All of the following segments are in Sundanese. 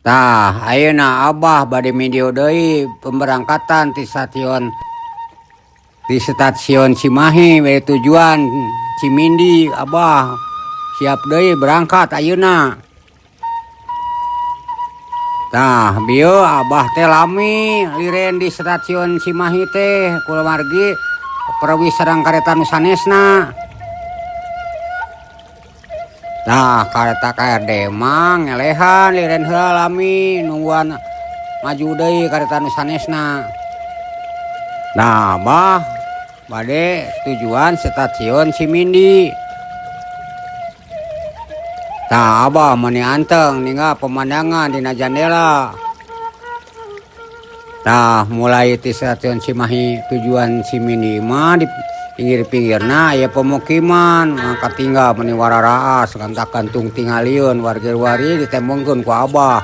Tah, ayeuna Abah bade video deui pemberangkatan ti stasiun Cimahi bade tujuan Cimindi. Abah siap deui berangkat ayeuna. Tah, bieu Abah teh lami liren di stasiun Cimahi teh kumargi perwis sareng kareta nu sanesna. Nah, kareta KRD mah ngelehan liren heula lami nungguan maju deui kareta nu sanesna. Nah, Abah bade tujuan stasiun Cimindi. Tah, Abah meuni anteng ninggal pemandangan dina jandela. Tah, mulai ti stasiun Cimahi tujuan Cimindi mah di pinggir-pinggirna aya pemukiman, maka tinggal meuni wararaas gantak-gantung tingalieun wargi-wargi ditembongkeun ku Abah.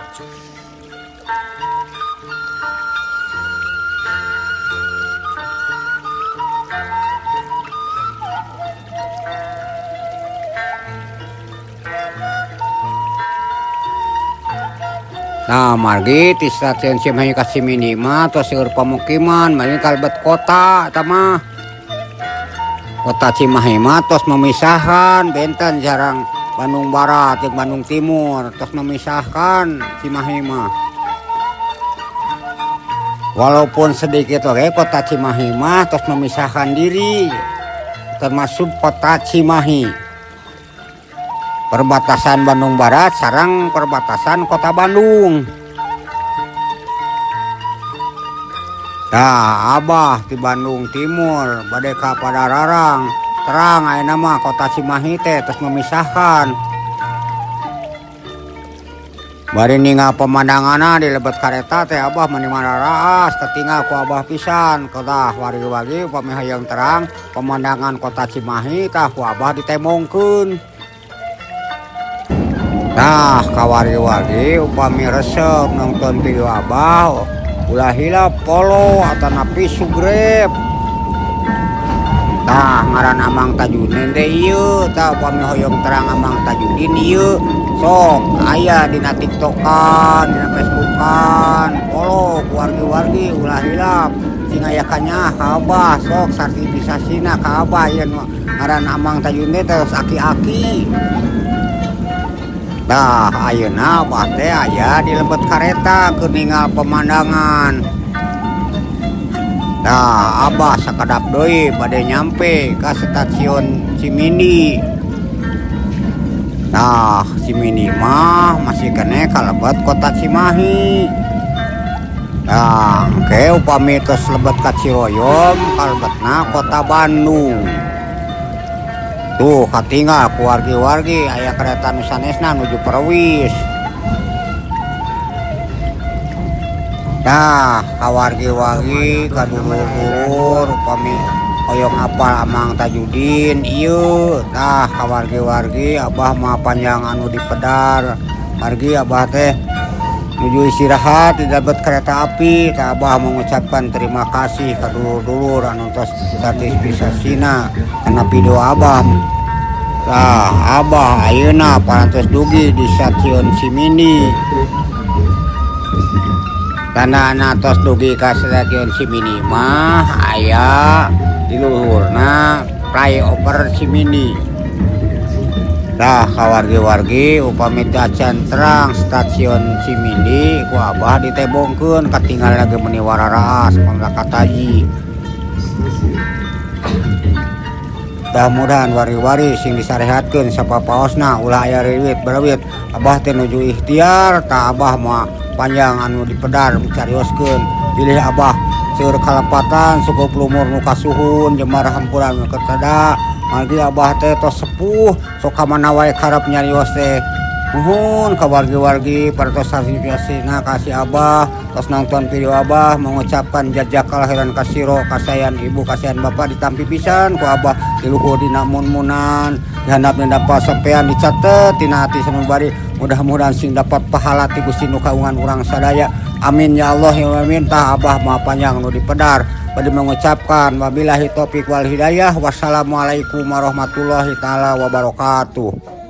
Nah, margi ti stasiun Cimahi ka Cimindi mah tos seueur pemukiman, margi kalebet kota eta mah. Kota Cimahi mah tos memisahkan benten sareng Bandung Barat jeung Bandung Timur, tos memisahkan Cimahi mah. Walaupun sedikit oge kota Cimahi mah tos memisahkan diri termasuk kota Cimahi. Perbatasan Bandung Barat sareng perbatasan kota Bandung. Tah, Abah di Bandung Timur bade ka Padalarang, terang ayeuna mah kota Cimahi teh tos memisahkan. Bari ningal pemandanganna di lebet kareta teh Abah meuni mararaas katinggal ku Abah pisan. Tah, wargi-wargi upami hayang terang pemandangan kota Cimahi tah ku Abah ditembongkeun. Tah, kawargi-wargi upami resep nonton video Abah ulah hilap follow atanapi subscribe. Tah, ngaran Amang Tajudin teh ieu, tah upami hoyong terang Amang Tajudin ieu sok aya dina TikTokan, dina Facebookan, follow ku wargi-wargi ulah hilap sing aya kanyaah ka Abah, sok sertifikasina ka Abah ieu ngaran Amang Tajudin teh tos aki-aki. Tah, ayeuna Abah teh aya di lebet kareta keur ningal pemandangan. Tah, Abah sakedap deui bade nyampe ka stasiun Cimindi. Tah, Cimindi mah masih keneh kalebet kota Cimahi. Tah, engke upami tos lebet ka Ciroyom kalebetna kota Bandung. Tuh katinggal ku wargi-wargi aya kereta nu sanesna nuju Perwis. Tah, kawargi-wargi ka dulur-dulur upami hoyong apal Amang Tajudin ieu. Tah, kawargi-wargi Abah mah panjang anu dipedar. Margi Abah teh nuju istirahat di lebet kereta api. Tah, Abah mengucapkan terima kasih ka dulur-dulur anu tos sertifikasina kana video Abah. Tah, Abah ayeuna parantos dugi di stasiun Cimindi. Tandana tos dugi ka stasiun Cimindi mah aya di luhurna flyover Cimindi. Tah, kawargi-wargi upami teu acan terang stasiun Cimindi ku Abah ditembongkeun katinggal lagi meuni wararaas pangkataji. Mudah-mudahan wari-wari sing disarehatkeun sapapaosna ulah aya riwit berewit. Abah teh nuju ikhtiar, tah Abah mah panjang anu dipedar dicarioskeun. Bilih Abah seueur kalepatan sukup lumur nu kasuhun jemar hampura nu ketada. Margi Abah teh tos sepuh sok ka mana wae karep nyarios teh. Nuhun ka wargi-wargi parantos sertifikasina ka si Abah, tos nonton video Abah mengucapkan jajak kelahiran kasiro kasayan ibu kasayan bapak ditampi pisan ku Abah di luhur dina mun-munan dihandap dina sampean dicatet tina hati sanubari, mudah-mudahan sing dapat pahala ti Gusti nu kagungan urang sadaya, amin ya Allah ya amin. Tah, Abah mah panjang nu dipedar bade mengucapkan wabillahi taufik wal hidayah, wassalamualaikum warahmatullahi taala wabarakatuh.